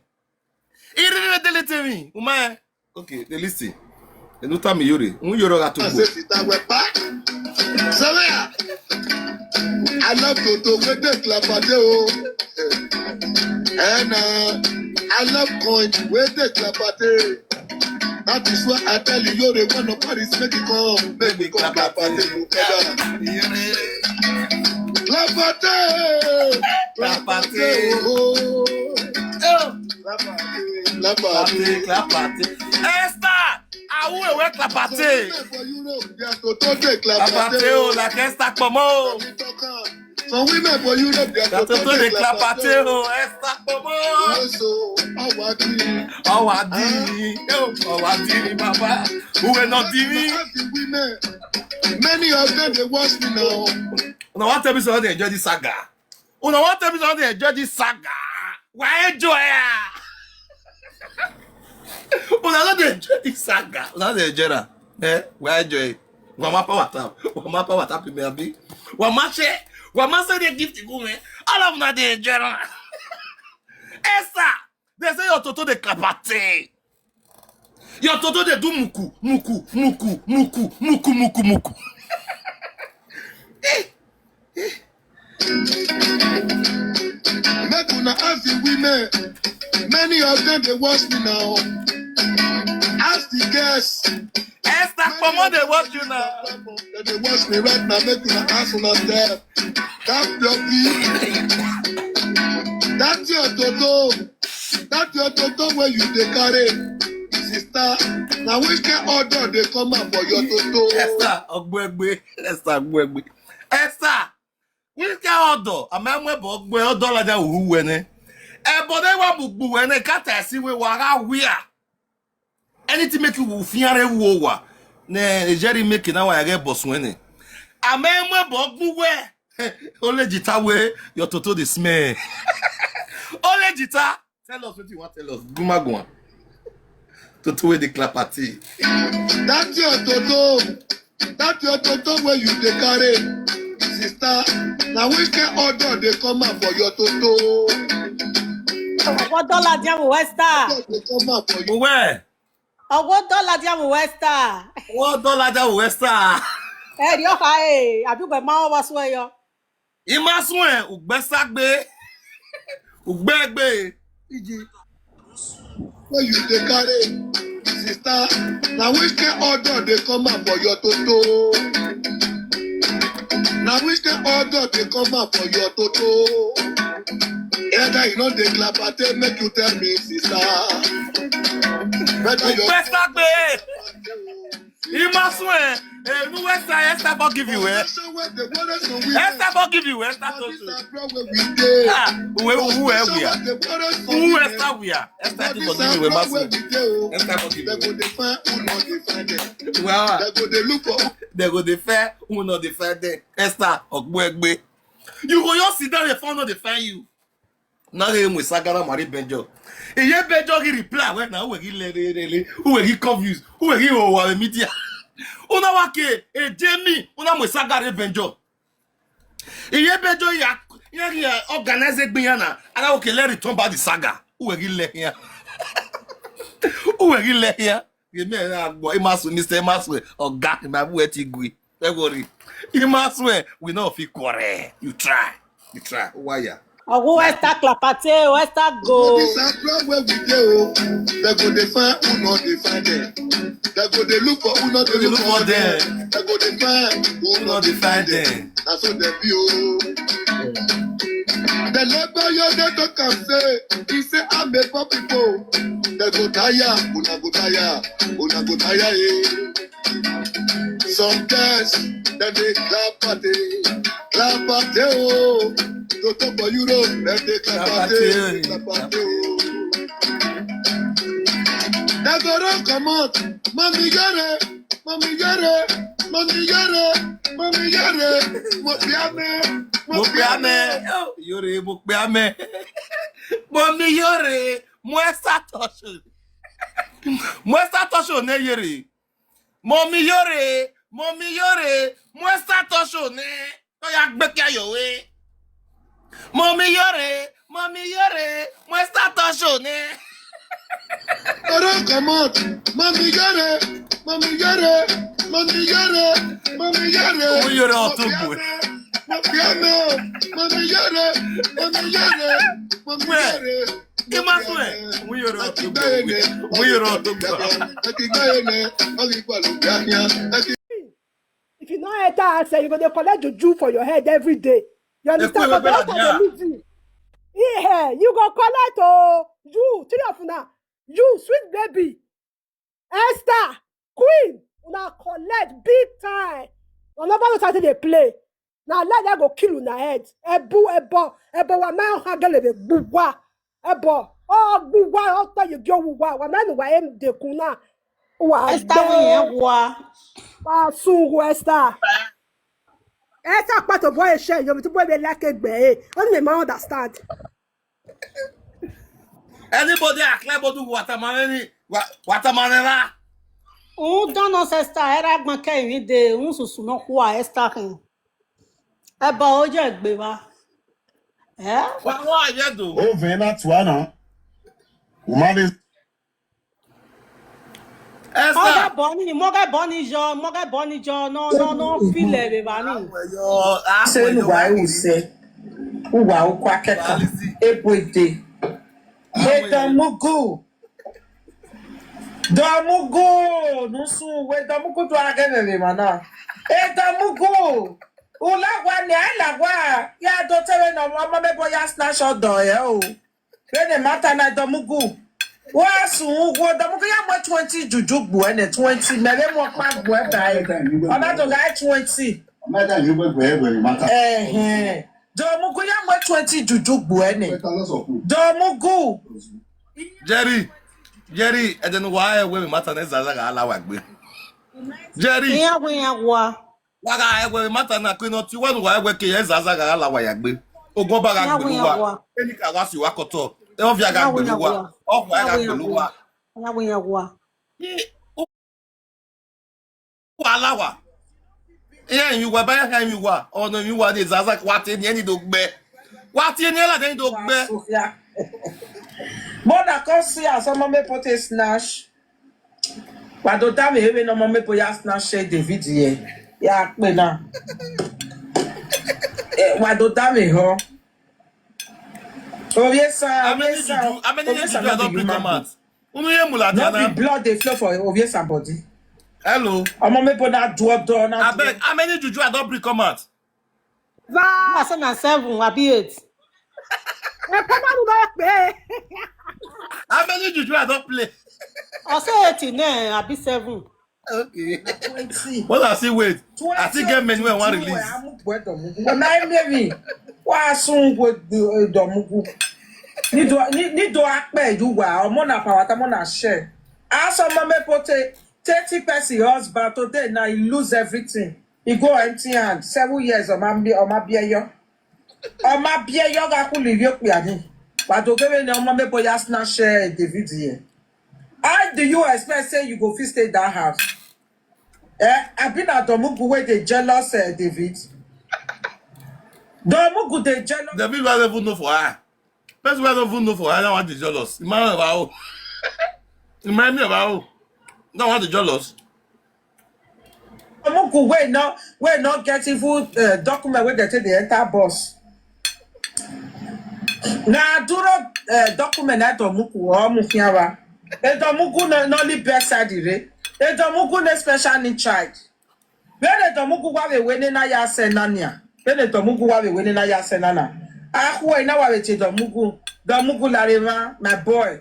Irere delete mi, u ma. Okay, dey listen. Enu tama Iyore, un Iyore gha to gbo. Somewhere. I love toto wey dey clapate o. And uh, I love coin wey dey clapate. That is why I tell you, you're the one of Paris, make it come, make we come clapate together. Iyore. Clapate. Clapate. Oh. Clapate, clapate. Esther, awu ewe clapate. For Europe, they are to, to dey clapate. Clapate o, like Esther Pomo. Some women for Europe, they are to, to dey clapate o, Esther Pomo. So, Awadi. Awadi. Oh, Awadi, Baba. Who will not be me? Many of them, they watch me now. Una wan tell me say una dey enjoy this saga. Una wan tell me say una dey enjoy this saga. Wa enjoy am. Una no dey enjoy this saga. Una no dey enjoy am. Eh? Wa enjoy. Wa ma power tap. Wa ma power tap me, abi. Wa ma share. Wa ma send a gift to me. All of una dey enjoy am. Esther, they say your toto dey clapate. Your toto dey do muku, muku, muku, muku, muku, muku, muku. Make una ask the women. Many of them, they watch me now. Ask the girls. Esther Pomo dey watch you now. Dem dey watch me right now. Make una ask una sef. Tap your feet. That your toto. That your toto wey you dey carry, sister. Na which kind odor dey come out for your toto? Esther Ogbegbe. Esther Ogbegbe. Esther, which kind odor? A ma mu ẹbọ gbe odor ladian ru wẹ nẹ. Ẹbọ ne wa mu gbe uwẹ nẹ, ka ta ẹse wẹ wa gha wia. Anything make you fian rre wu owa. Ne Jerry make na wa ya ghẹ ẹbọ suẹn nẹ. A ma mu ẹbọ gbe uwẹ. Ole jita wẹ, your toto dey smell. Ole jita. Tell us wetin you wan tell us. Guma guma. Toto wey dey clap party. That your toto. That your toto wey you dey carry, sister. Na which kind odor dey come out for your toto? Ọgwọ dọla dia mu Westa. Odor dey come out for you. Uwe. Ọgwọ dọla dia mu Westa. Ọgwọ dọla dia mu Westa. Ẹ ri ọkha e, abi ugbẹ ma ọmwa suẹn yọ. I ma suẹn, ugbẹ sa gbe. Ugbẹ gbe. Iji. Wey you dey carry, sister, na which kind odor dey come out for your toto? Na which kind odor dey come out for your toto? Either you no dey clap, I tell make you tell me, sister. Whether your Ugbẹ sa gbe. I ma suẹn, eh, nu Westa, Esther forgive you, eh? Esther forgive you, Esther to. Ah, uwe, uwe, we are. Uwe, Esther, we are. Esther to forgive you, we ma suẹn. Esther forgive you. Wow. They go dey find, who no dey find them. Esther, Ogbegbe. You go, you sit down, the phone no dey find you. Na ghe mu Esther gara ma rre Benjo. Iye Benjo ghi reply wẹ na, uwẹ ghi lẹ rere, uwẹ ghi confuse, uwẹ ghi hoho avbe media. Una wa ke eje mi, una mu Esther gara Benjo. Iye Benjo ya, ya ghi organize egbe iran na, a gha wo ke let return back the saga. Uwẹ ghi lẹ iran. Uwẹ ghi lẹ iran. Give me a gbọ, I ma suẹn, Mister I ma suẹn, ọga, I ma bu ẹtin gui. Don't worry. I ma suẹn, we no fit quarrel. You try. You try. Why ya? Ọgwọ Esther clapate, Esther go. This a problem wey we dey o. They go dey find who no dey find them. They go dey look for who no dey look for them. They go dey find who no dey find them. Na so dem be o. The labour you dey talk am say, he say I'm a poor people. They go tire, una go tire, una go tire, eh. Some girls, dem dey clap party, clap party, oh. Toto for Europe, dem dey clap party, clap party, oh. Dem go run comot, mommy yore, mommy yore, mommy yore, mommy yore, mo pe ame, mo pe ame. Yore, mo pe ame. Mommy yore, mu Esther tọsho. Mu Esther tọsho ne yore. Mommy yore, mommy yore, mu Esther tọsho nẹ. Ọ ya gbe kia yo we. Mommy yore, mommy yore, mu Esther tọsho nẹ. Oro comot, mommy yore, mommy yore, mommy yore, mommy yore. Mommy yore ọtun gbe. Mommy yore, mommy yore, mommy yore, mommy yore. Ima suẹn, mu yoro to go. Mu yoro to go. If you no enter outside, you go dey collect juju for your head every day. You understand? But the outer dey leave you. Yeah, you go collect, oh, you, three of una, you, sweet baby, Esther, Queen, una collect big time. Una never know something dey play. Na lie lie go kill una head. Ebu, ebo, ebo wa ma ha gele vbe gbuwa. Ebo, ọ gbuwa, ọ tọ ye gi owuwa. Wa ma nu wa em de kuna. Wa Esther gbe. Wi yẹn wa. Wa sun wu Esther. Esther kpato boy share, yo, mi tu boy be like egbe, eh. Only me understand. Anybody a clear body waterman any wa- waterman ra? U don know Esther, era gban ke mi de, u susu no khua Esther khin. Ebo o je gbe wa. Eh? Wa wa ye do. O vẹ na tua na. U ma le Esther. Mọghẹ bọ ni, mọghẹ bọ ni yọ, mọghẹ bọ ni yọ, no, no, no, feel vbe evba ni. Yo, ah, se well, nu yo, wa well, u se. U wa u kwa kẹkan. Ebu ede. Ah, well, Edọmugu. Dọmugu, nusun, we Dọmugu do a ghe vbe emwa na. Edọmugu. U la wa ni, a la wa. Ya do te vbe ne ọmọ mebo ya snatch ọdọ ẹ o. Vbene ma ta na Dọmugu. Wa sun uwu Dọmugu ya mu twenty juju gbuẹ nẹ, twenty, mẹ vbe mu ọkpa gbuẹ ba ẹ. Ọ na do gha twenty. Ọ ma da ye ugbẹgbe ẹgbẹre ma ta. Ẹhẹn. Dọmugu ya mu twenty juju gbuẹ nẹ. Dọmugu. Jerry, Jerry, ẹdẹ ne uwa rẹn wẹ vbe ma ta na Ezaza gha la wa gbe. Jerry. Iran wẹ iran wa. Wa gha rẹn wẹ vbe ma ta na ke ne ọ tie uwa ne uwa rẹn wẹ ke Ezaza gha la wa ya gbe. Ogun ọba gha gbe ne uwa. Eni ka wa si uwa kọtọ. Ẹ ọ via gha gbe ne uwa. Ọ gha gbe ne uwa. Iran wẹ iran wa. Wa la wa. Iran emwi uwa, ba iran emwi uwa. Ọ nọ emwi uwa de Ezaza, wa tie ni ẹni do gbe. Wa tie ni ẹla de ni do gbe. Mother come see as ọmọ me put a snatch. Wa do da vbe vbe ne ọmọ me put ya snatch David ye. Ya kpe na. Eh, wa do da vbe họn. Ovie sa, How many ovie sa, juju? How many ovie sa juju I no don be bring human come being. Out? Unu ye mula No be diana. Blood dey flow for ovie sa body. Hello. Ọmọ me put na do do na do. Abeg, how many juju I don bring come out? Va. I say na seven, abi eight. Ẹ kọ́ bá mi bá pè é. How many juju I don play? I say eight nẹ, abi seven. Okay. Twenty. What I see, wait. I still get many wey I wan release. Twenty twenty-two, amukwe Dọmugu. Wọ́n máa ń mẹ́rin. Wọ́n á sún gbogbo Dọmugu. Nido, ni, nido akpẹ ju wa, ọmọ na pawata, ọmọ na share. As ọmọ me put a thirty person husband today, now he lose everything. He go empty hand. Seven years, ọmọ bi, ọmọ bi ẹyọ. Ọmọ bi ẹyọ gha kulu ivie okpia ni. Wa do ghe vbene ọmọ me put ya snatch, eh, David ye. How do you expect say you go fit stay that house? Eh, I been at Dọmugu wey dey jealous, eh, David. Dọmugu dey jealous. David, why don't even know for her? Person wey don't even know for her, that one dey jealous. Imagine about how. Imagine about how. That one dey jealous. Dọmugu wey no, wey no get even, eh, document wey dem take dey enter bus. Na duro, eh, document na Dọmugu or Mufiawa. E Dọmugu no, no only best side re. E Dọmugu no special need child. Vbene Dọmugu wa vbe wene na ya sẹ na nia. Vbene Dọmugu wa vbe wene na ya sẹ na na. Akhuẹ na wa vbe tie Dọmugu. Dọmugu lare mwa, my boy.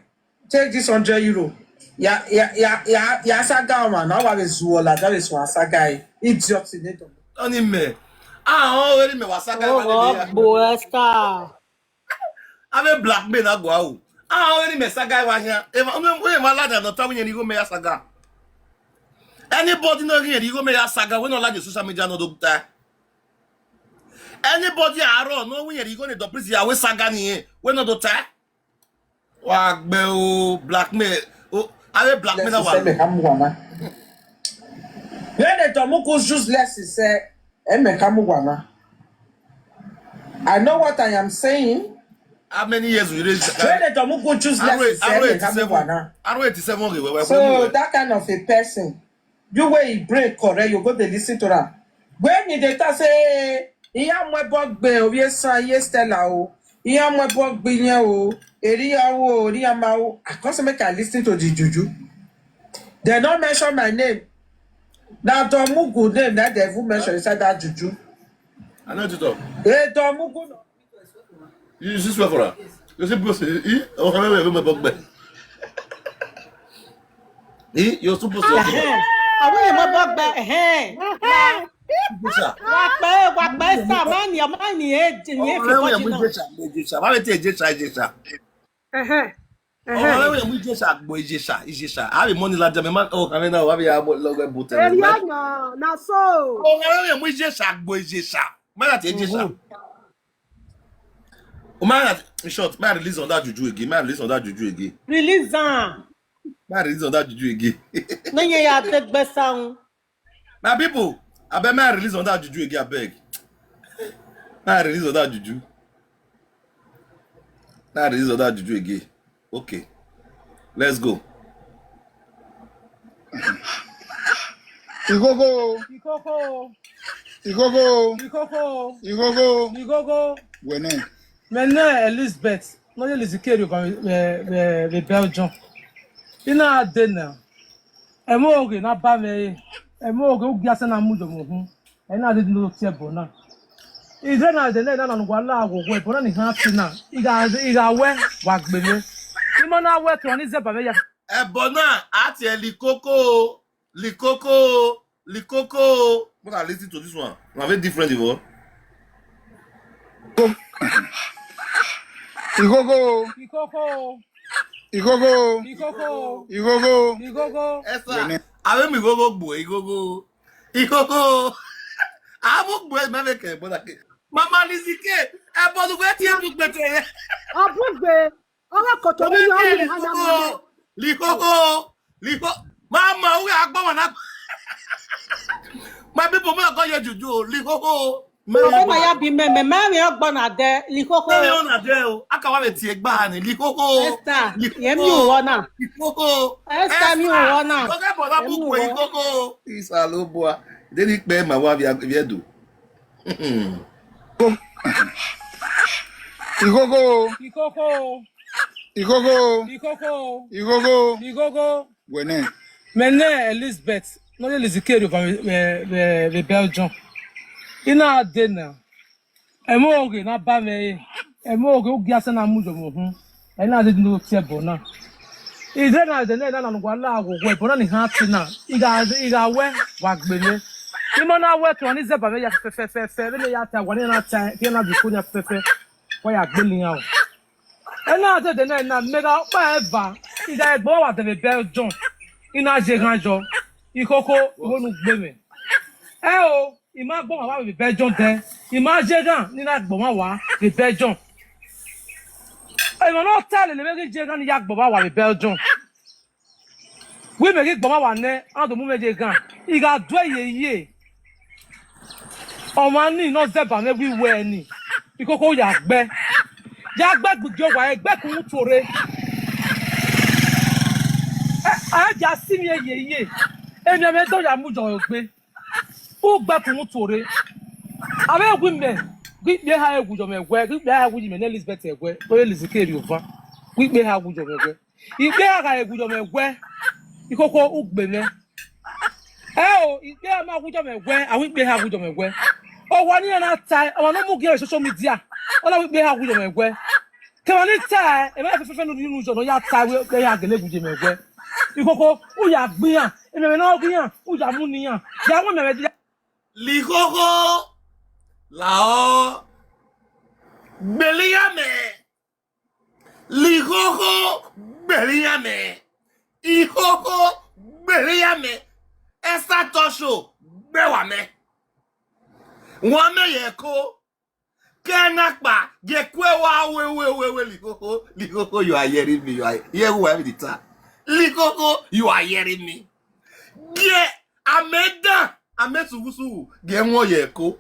Take this hundred euro. Ya, ya, ya, ya, ya saga ọmwa na, ọ wa vbe zuọ lada vbe suẹn asaga ẹre. Idiot ne Dọmugu. Ọni mẹ. Ah, ọ veri mẹ wa saga. Oh, wa veri mẹ. Bo Esther. Avbe blackmail na gua o. Ah, ọ veri mẹ saga wa hian. Eva, uno, uno, eva lada nọ ta wẹ iyẹn ne igho mẹ ya saga. Anybody no ghi iyẹn ne igho mẹ ya saga, wẹ nọ lada social media nọ do ta. Anybody arọ nọ wẹ iyẹn ne igho ne dọ prison ya wẹ saga ni, wẹ nọ do ta. Wa gbe o, blackmail. O, avbe blackmail na wa. Vbene Dọmugu useless sẹ, ẹmẹ ka mu wa na. I know what I am saying. How many years we raise? Vbene Dọmugu useless sẹ, ẹmẹ ka mu wa na. Aro eighty-seven. Aro eighty-seven ghe wẹ, wẹ. So that kind of a person, you wey e brain correct, you go dey listen to am. When e dey talk say, iran mu ẹbọ gbe Ovie Esan, iye Stella o, iran mu ẹbọ gbe iyẹn o, eri iran wo, eri iran ma o, I come say make I listen to the juju. Dem no mention my name. Na Dọmugu name na dem even mention inside that juju. I know to talk. Hey, Tom, who could You see swear for her. You see people say, eh? Oh, how many people bugbe? Eh? You're supposed to. Ẹhẹn. Àwọn èèyàn mọ bọgbẹ. Ẹhẹn. Ìjẹ̀ṣà. Wà pẹ́, wà pẹ́ sà, má ní, má ní ẹ jẹ ní Oh, èfi how many kọ́jú náà. Ìjẹ̀ṣà, Ìjẹ̀ṣà. Má bẹ tẹ Ìjẹ̀ṣà, Ìjẹ̀ṣà. Ẹhẹn. Oh, Ẹhẹn. how many Ìjẹ̀ṣà, gbo Ìjẹ̀ṣà, Ìjẹ̀ṣà. I have a money like that, man. Oh, how many now? Have you have love boat? Èrè àná, na so. Oh, how many Ìjẹ̀ṣà, gbo Ìjẹ̀ṣà. Má láti Ìjẹ̀ṣà. Mhm. Oh, man, in short, man release on that juju again. Man release on that juju again. Release am. Man release on that juju again. No, yeah, yeah, take best sound. My people, I bet man release on that juju again, I beg. Man release on that juju. Man release on that juju again. Okay. Let's go. Igogo. Igogo. Igogo. Igogo. Igogo. Igogo. Wene. Mẹ ne Elizabeth, ne ọ ye Lizzie Carey vbe, vbe, vbe Belgium. I na dee na. Ẹmwẹ oghe ne a ba mwẹ re. Ẹmwẹ oghe ugia sẹ na mu yọ mwẹ uhunmwu. Ẹ na dee ne ọ tie ẹbọ na. Idẹ na dee na, na ne uwa la gho wẹ, ẹbọ na ni họn fi na. I gha, I gha wẹ, wa gbe mwẹ. I ma na wẹ ke ọni zẹ ba mwẹ ya. Ẹbọ na, a tie Likoko, Likoko, Likoko. When I listen to this one, na very different, Ivo. Igogo. Igogo. Igogo. Igogo. Igogo. Igogo. Esther, Wene. Ave mi igogo gbo, igogo. Igogo. Avo gbo, ma vbe ke, brother ke. Mama Lizzie ke, ẹbọ ne uwẹ tie bugbe te. Ọ bugbe. Ọ gha kọtọ vbe Wene, iran ni hana Likoko. Mama. Likoko. Mama, uwẹ agbọn wa na. My people, me go ye juju, Likoko. Ọmọ ma ya bi mẹ, mẹ, mẹ, mẹ ọgbọ na dẹ, Likoko. Mẹ, mẹ ọna dẹ o. A ka wa vbe tie egba ni, Likoko. Esther, Likoko. Ye mi uwọ na. Likoko. Esther, mi uwọ na. Oge bọ na bu kwe Likoko. Isa lo bua. De ni kpe ma wa via, via do. Igogo. Igogo. Igogo. Igogo. Igogo. Igogo. Wene. Mẹ ne Elizabeth, ne ọ ye Lizzie Carey vbe, vbe, vbe, vbe Belgium. I na dee na. Ẹmwẹ oghe ne a ba mwẹ re. Ẹmwẹ oghe ugia sẹ na mu yọ mwẹ uhunmwu. Ẹ na dee ne ọ tie ẹbọ na. Idẹ na, idẹ na, na ne uwa la gho wẹ, ẹbọ na ni họn fi na. I gha, I gha wẹ, wa gbe mwẹ. I ma na wẹ ke ọni zẹ ba mwẹ ya fẹfẹfẹfẹ, vbene ya ta, wa ni na ta, ke na bi ko ya fẹfẹfẹ. Wa ya gbele iran o. Ẹ na dede na, na mẹ gha ọkpa eva, I gha gbe wa dẹ vbe Belgium, I na ye ghan yọ, Igogo, igho ne u gbe mwẹ. Ẹ o, I ma gbe ọmwa wa vbe Belgium dẹ, I ma ye ghan ne I na gbe ọmwa wa vbe Belgium. Emwa ne ọ ta lele mwẹ ghi ye ghan ne I ya gbe ọmwa wa vbe Belgium. Wẹ mẹ ghi gbe ọmwa wa nẹ, a do mu mwẹ ye ghan. I gha do ẹre ye. Ọmwa ni ne ọ zẹ ba mwẹ wẹ I wẹ ni, Igogo ya gbe. Ya gbe gbigbi owa, egbe kun tuorre. Ẹ, a dia si mwẹ ye ye. Emianmwẹ do ya mu yọ egbe. Ugbe kun tuorre. Avbe wi mẹ, ghi kpe ha wu yọ mwẹ wẹ, ghi kpe ha wu yi mẹ ne Elizabeth ẹwẹ, wẹ Elizabeth ke rhie ovan. Ghi kpe ha wu yọ mwẹ wẹ. Ikpe ha gha wu yọ mwẹ wẹ, Igogo ugbe mwẹ. Ẹ o, ikpe ha ma wu yọ mwẹ wẹ, a wẹ ikpe ha wu yọ mwẹ wẹ. Owa ni na ta, ọmwa ne ọ mu gie social media, ọ na wẹ ikpe ha wu yọ mwẹ wẹ. Kevbe ni ta, emwa fẹfẹfẹ ne unu yọ ne ọ ya ta wẹ ikpe ha gele wu ye mwẹ wẹ. Igogo, u ya gbe iran, emwi ne ọ gbe iran, u ya mu ne iran. Ya wẹ mẹ vbe dia. Likoko, lao, gbele iran mẹ. Likoko, gbele iran mẹ. Igogo, gbele iran mẹ. Esther Tosho, gbe wa mẹ. Wan mẹ ye ẹko. Ke na kpa, gie kue wa we, we, we, we, Likoko, Likoko, you are hearing me, you are, hear who I be the time. Likoko, you are hearing me. Gie, amẹ dan, amẹ sughu sughu, gie wọn ye ẹko.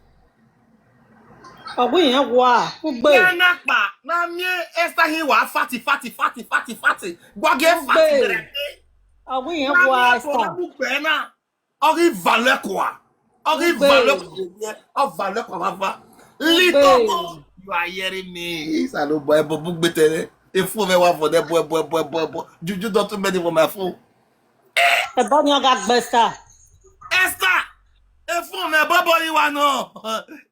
Ọ wẹ iran wa, ugbe. Ke na kpa, na miẹn Esther hin wa fati, fati, fati, fati, fati. Gua gie fati Ugbe. Bẹrẹ ke. Ọ wẹ iran Na wa miẹn ẹbọ na Esther. Bugbe na. Ọ ghi valẹ kua. Ọ ghi Ugbe. Valẹ kua. Ọ valẹ kua vava. Ugbe. Likoko. You are hearing me. Isa lo bọ ẹbọ bugbe tẹrẹ. Efu mẹ wa vọ nẹ ẹbọ, ẹbọ, ẹbọ, ẹbọ, ẹbọ. Juju don too many for my phone. Ẹbọ ni ọ gha gbe Esther. Esther. Efu Ẹ bọbọ yi wa nọ.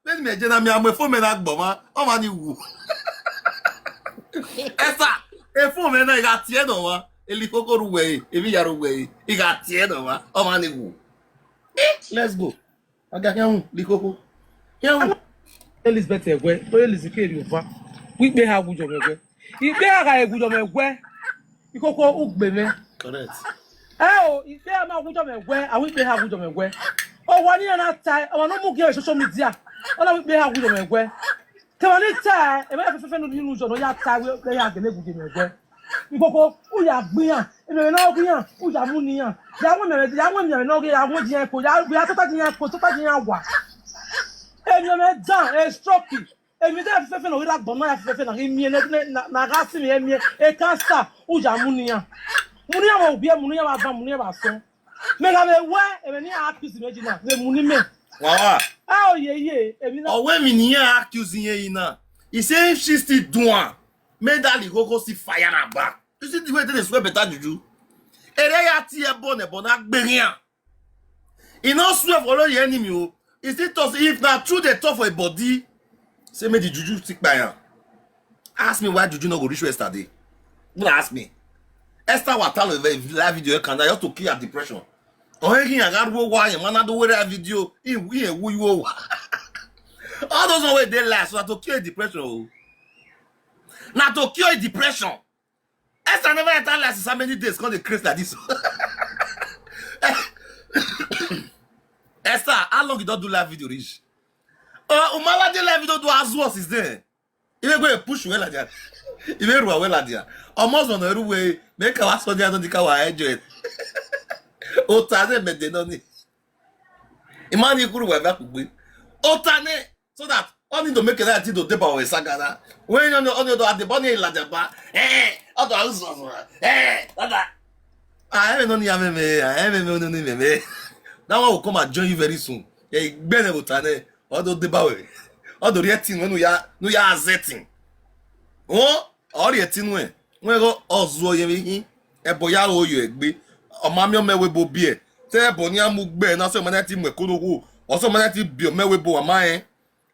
Vbene mẹ je na, mẹ a mu efo mẹ na gbọ mwa, ọmwa ni wu. Esa, efo mẹ na, I gha tie nọ mwa. Elikoko ru wẹ ẹre, emwi ya ru wẹ ẹre, I gha tie nọ mwa, ọmwa ni wu. Eh, let's go. Aga khian wu, Likoko. Khian wu. Elizabeth ẹwẹ, Elizabeth kere ova. Wẹ ikpe ha wu yọ mwẹ wẹ. Ikpe ha gha wu yọ mwẹ wẹ. Ikoko ugbe mwẹ. Correct. Ẹ o, ikpe ha ma wu yọ mwẹ wẹ, a wẹ ikpe ha wu yọ mwẹ wẹ. Owa ni na ta, ọmwa ne ọ mu gie social media. Ọ na wẹ ikpe ha wu yọ mwẹ wẹ. Kẹmẹ ni ta, emwa fẹfẹfẹ ne unu yọ ne ọ ya ta wẹ, wẹ ya gele wu yọ mwẹ wẹ. Ikoko, u ya gbe iran, emwi ne ọ ghi iran, u ya mu ne iran. Ya wẹ mẹ, ya wẹ mẹ ne ọ ghi, ya wẹ iran ko, ya, ya tota iran ko, tota iran wa. Emwi mwẹ dan, e stroke. Emwi dan fẹfẹfẹ ne ọ ghi rre agbọn na, ya fẹfẹfẹ na ghi miẹn ne, ne, na, na gha si mwẹ miẹn, e cancer, u ya mu ne iran. Mu ne iran vbe owiẹ, mu ne iran vbe avan, mu ne iran vbe asọn. Mẹ gha vbe wẹ, emwi ne iran accuse mẹ ji na, vbe mu ne imẹ. Wa wa. A o ye ye, emwi na. Ọ wẹ emwi ne iran accuse irẹn yi na. He say if she still do am, make that Likoko see fire na ba. You see the way they dey swear better juju. Ere ya tie ẹbọ ne ẹbọ na gbe iran. He no swear for all your enemy o. He still talk say if na true they talk for a body, say make the juju still kpai am. Ask me why juju no go reach where Esther dey. Una ask me. Esther wa tell you live video can just to kill her depression. Or he can go wa him man do wear video. He he who you. All those one wey dey lie, so na to cure depression o. Na to cure depression. Esther never enter lie since how many days, come dey craze like this. Esther, how long you don do live video reach? Uh, Umala dey live video do as well since then. Even go push well like that. Even rua well like that. Almost on the way, make our Sunday don't think our enjoy. Otane mede no ni. Imani kuru wa va kugbe. Otane, so that only to make that thing to deba we sagara. When you know, only to at the body la jaba. Eh, odo uzo. Eh, dada. Ah, I no ni ameme. I ameme no ni meme. That one will come and join you very soon. Eh, gbene Otane. Odo deba we. Odo rietin when we are, we are zetting. Oh, ọ rhie ẹtin nuẹn, wẹ ghe ọ zuọ ye vbe hin, ẹbọ ya ro yo egbe, ọ ma miẹn ọmọ ẹvbo ebo biẹ, te ẹbọ ni a mu gbe na, sẹ ọmọ na ti mu ẹko nokhuo, ọ sẹ ọmọ na ti biẹ ọmọ ẹvbo ebo, wa ma rẹn,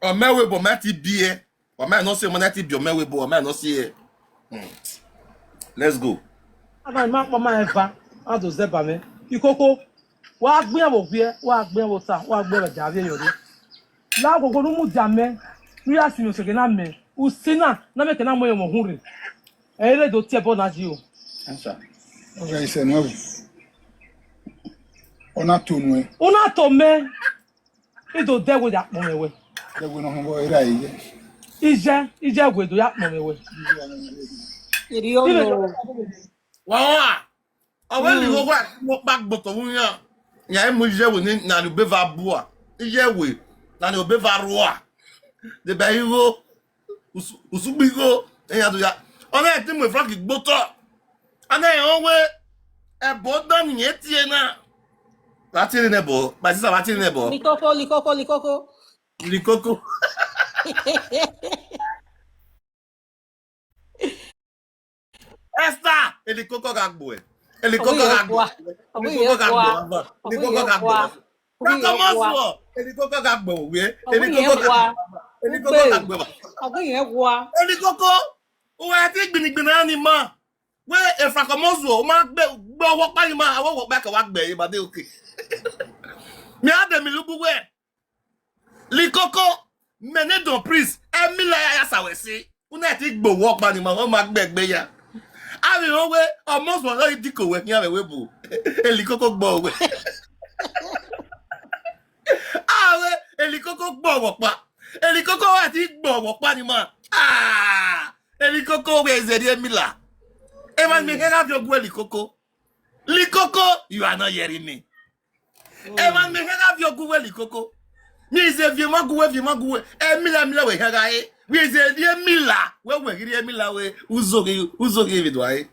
ọmọ ẹvbo ebo ma ti biẹ, wa ma rẹn ne ọ sẹ ọmọ na ti biẹ ọmọ ẹvbo ebo, wa ma rẹn ne ọ sẹ. Hmm. Let's go. Ana ima kpama eva, a do zẹ ba mwẹ. Ikoko, wa gbe iran vbe owiẹ, wa gbe iran vbe ota, wa gbe iran vbe avie yọ rre. La oghogho ne u mudia mẹ, ne u ya sinmwi osẹghe na mẹ, usi na, ne a miẹn ke na mu ẹre ọmọ uhunmwu rre. Ẹ i re do tie ẹbọ na yi o. Ansa. Ọ gha isẹ nuẹn vbo? Ọ na to nuẹn. U na to mẹ, I do dẹ ẹwe ya kpọnmwẹ wẹ. Dẹ ẹwe ne ọ họn vbọ, erha ẹre. Iye, iye ẹwe do ya kpọnmwẹ wẹ. Iriọmọ. Wa wa. Ọ wẹ ne igho wa mu ọkpa gbotọ vbe iran, ya mu iye ẹwe ne a rhie obeva bua, iye ẹwe ne a rhie obeva rua, deba igho, usu-, usugbe igho, iran do ya. Ọ na te mu Frank gbotọ, a na rẹn wẹ ẹbọ dan ne irẹn tie na. Vbe a tie ne ẹbọ, my sister, vbe a tie ne ẹbọ. Likoko, likoko, likoko. Likoko. Esther, elikoko gha gbuẹ. Elikoko gha gbuẹ. Elikoko gha gbuẹ. Elikoko gha gbuẹ. Frank Omozuo, elikoko gha gbuẹ wẹ. Elikoko gha gbuẹ. Elikoko gha gbuẹ. Ọghe yẹn wa. Elikoko, uwẹ ti gbinigbini ni ma. Wẹ e Frank Omozuo, u ma gbe, gbe ọwọ kpa ni ma, awọ ọwọ kpa ka wa gbe e ba de oke. Mi a de mi lugbu wẹ. Likoko, mẹ ne Don Prince, Emila ya ya sa wẹ se. Una ti gbe owọ ọkpa ni ma, ọ ma gbe egbe ya. Avbe irẹn wẹ, Omozuo ọre diko wẹ khian vbe wẹ bu. Elikoko gbọ wẹ. A wẹ, elikoko gbọ wọ kpa. Elikoko wa ti gbọ wọ kpa ni ma. Ah, elikoko wẹ zẹrriẹ Emila. Emwa ni mẹ kẹ gha viọ gu elikoko. Likoko, you are not hearing me. Emwa ni mẹ kẹ gha viọ gu wẹ Likoko. Mi ze viẹ ma gu wẹ, viẹ ma gu wẹ. Emila, Emila wẹ kha gha re. Wẹ zẹrriẹ Emila. Wẹ wẹ ghi rrie Emila wẹ. Uzo ghi, uzo ghi vbe do a re.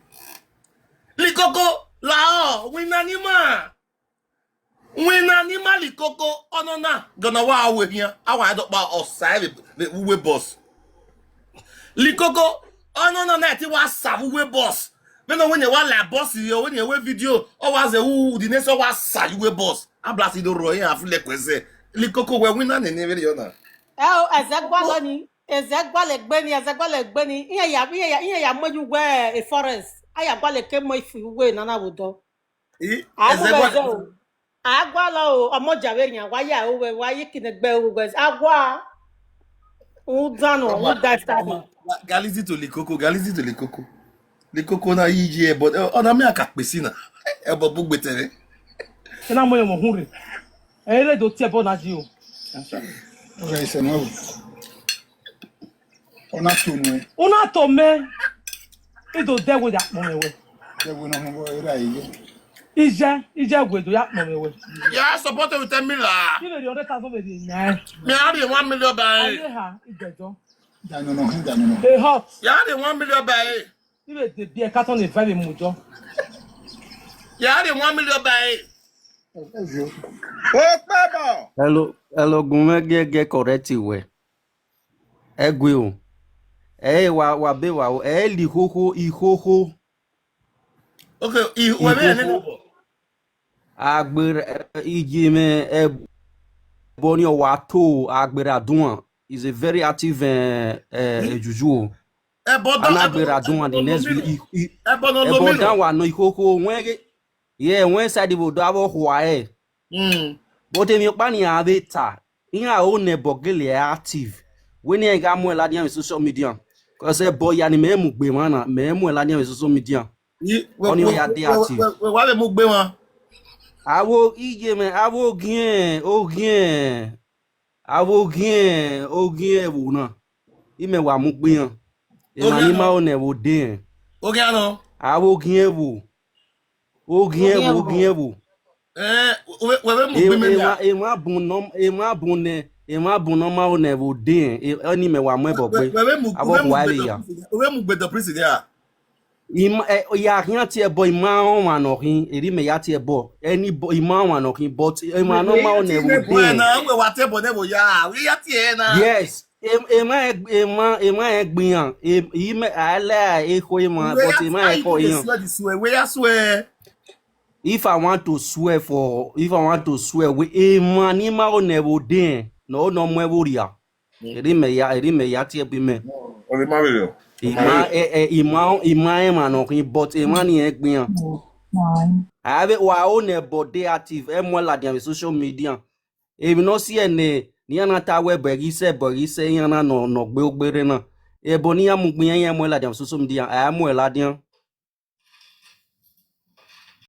Likoko, la ọ, winna ni ma. Winna ni ma Likoko, ọnọna, gọna wa we khian, a wa dọkpa ọsa vbe, vbe uwe boss. Likoko, ọnọna na ti wa sa vbe uwe boss. Vbene ọ wẹ ne wa la boss rre, ọ wẹ ne wẹ video, ọ wa zẹ u, the next ọ wa sa ye uwe boss. Ablasi do rrọọ iran afu lẹkọ ẹzẹ. Likoko wẹ winna nene vberriọ na. Ẹ o, ẹzẹ gualọ ni, ẹzẹ gualọ egbe ni, ẹzẹ gualọ egbe ni. Iran ya, iran ya, iran ya mu eyu wẹ e forest. A ya gualọ eke mu ifi uwe nana vbe odọ. I, A mu ẹzẹ wẹ gualọ. Ẹzẹ o. A gualọ o, ọmọ ja vbe rian, wa ya ru wẹ, wa ye kine gbe ru wẹ. A gua. U dan nọ, u da study. Ga listen to Likoko, ga listen to Likoko. Likoko na yi yi ẹbọ, ọ na mẹ a ka kpesi na. Ẹbọ bu gbe tẹrẹ. Ena mọ yọmọ hun rre. Ẹ i re do tie ẹbọ na yi o. Ọghe ẹse nọ. Ọ na to nuẹn. U na to mẹ. I do dẹ ẹvbo ya kpọnmwẹ wẹ. Dẹ ẹvbo ne ọ họn vbọ, erha ẹre. Ijẹ, ijẹ ẹvbo do ya kpọnmwẹ wẹ. Ya support with ten million. I vbe rhie hundred thousand vbe rhie yan. Mẹ a rhie one million ba ẹre. Aye ha, igbẹjọ. Danọ nọ hin, danọ nọ. E hot. Ya rhie one million ba ẹre. I vbe de biẹ carton eva vbe mu jọ. Ya rhie one million ba ẹre. Ẹ, ẹ, ẹ, ẹ, ẹ, ẹ, ẹ, ẹ, Hello, hello, gun mwẹ giẹgiẹ correct wẹ. Ẹgue o. Ẹ wa, wa be wa o. Ẹ le ikhokho, ikhokho. Okay, i, wẹ vbe nene Ikhokho. Agbera, eh, iye mwẹ, eh, ẹbọ ni ọ wa to Agbera Duan. Is a very active, eh, eh, juju o. Ẹbọ dan, Ana ẹbọ, Agbera Duan the ẹbọ next nọ week. mí. I, i, Ẹbọ nọ ẹbọ nọ mí dan nọ. wa nọ ikhokho wẹn ghe. Yeah, wẹn side vbe odọ avbe ọkhua ẹ. Mm. But emwi ọkpa ni a vbe ta, iran ro ne ẹbọ gele active. Wẹ ne iran gha muẹn ladian vbe social media. Cause ẹbọ ya ni mẹ mu gbe emwa na, mẹ muẹn ladian vbe social media. Yi, wẹ, Ọni wẹ, ọ ya wẹ, de wẹ, active. wẹ, wẹ, wa vbe mu gbe emwa. Avbe iye mwẹ, avbe oghiẹn, oghiẹn, avbe oghiẹn, oghiẹn ẹvbo na. Imẹ wa mu gbe iran. Emwa Oghian ni ma nọ. ro ne ẹvbo de rẹn. Oghian nọ. Avbe oghiẹn ẹvbo. Oghiẹn ẹvbo, Oghiẹn ẹvbo. oghiẹn ẹvbo. Eh, wẹ, wẹ vbe mu gbe imẹ nia. Emwa, emwa bun nọ, emwa bun nẹ, emwa bun nọ ma ro ne ẹvbo de rẹn. E, ọni mẹ wa mu ẹbọ Wẹ, gbe. wẹ vbe mu, Avbe wẹ mu ọkhua gbe ẹvbe ya. Dọprince dia. Wẹ vbe mu gbe Dọprince dia. Ima, ẹ, ya khian tie ẹbọ, ima ọmwa nọ khin, erriọ mẹ ya tie ẹbọ, ẹni bọ, ima ọmwa nọ khin, but emwa nọ ma ro ne ẹvbo de rẹn. Wẹ ya tie ẹbọ nẹ vbe oya, wẹ ya tie ẹre na. Yes, em-, emwa, emwa, emwa rẹn gbe iran, em-, imẹ, a lẹ ekhọe emwa, but emwa rẹn ekhọe iran. Wẹ ya suẹ. If I want to swear for, if I want to swear, wẹ emwa ni ma ro ne ẹvbo de rẹn, nọ, nọ mu ẹvbo rria. Erriọ mẹ ya, erriọ mẹ ya tie ẹbọ imẹ. Ọ vbe ma vberriọ. Ima, ẹ, ẹ, ima, ima emwa nọ khin, but emwa ni rẹn gbe iran. A vbe wa ro ne ẹbọ de active, ẹ muẹn ladian vbe social media. Emwi ne ọ si ẹre ne, ne iran na ta wẹ ẹbọ ghi sẹ, ẹbọ ghi sẹ, iran na nọ, nọ gbe ogbe rre na. Ẹbọ ne iran mu gbe iran, iran muẹn ladian vbe social media, a muẹn ladian.